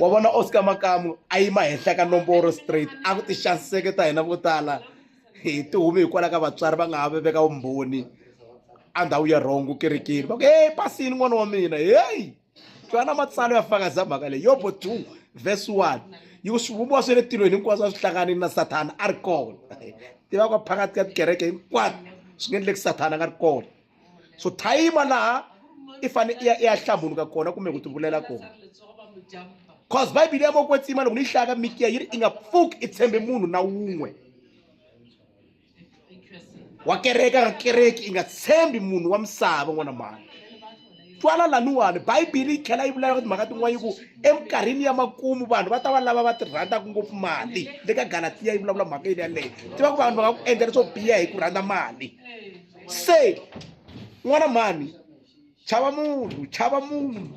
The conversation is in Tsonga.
Wa vona Oscar Makamu a yima henhla ka nomboro straight a ku tixaniseke ta hina vo tala hi ti humi hikwalaho ka vatswari va nga ha veka vumbhoni a ndhawu ya rhongo kerekeni va ku hey pasini n'wana wa mina heyi twana matsalwa ya fakaza mhaka leyi yobo 2 verse 1 yi ku swivumbiwa swa le tilweni hinkwaswo a swi hlanganini na sathana a ri kona tiva ka phakathi ka tikereke hinkwato swi nge endleki sathana a nga ri kona so thayima laha i fane i ya i ya hlambuluka kona kumbe ku tivulela kona cause bibele ya mokwetsima loko ni yi hlaya ka mikiya yi ri i nga pfuki i tshembe munhu na wun'we wa kereke a nga kereki i nga tshembi munhu wa misava n'wana mhani twala laniwani bibele yi tlhela yi vulavula timhaka tin'wana yi ku eminkarhini ya makumu vanhu va ta va lava va ti rhandzaka ngopfu mali le ka galatiya yi vulavula mhaka yini yaleyo tiva ku vanhu va nga ku endla leswo biha hi ku rhandza mali se n'wana mhani chava munhu chava munhu.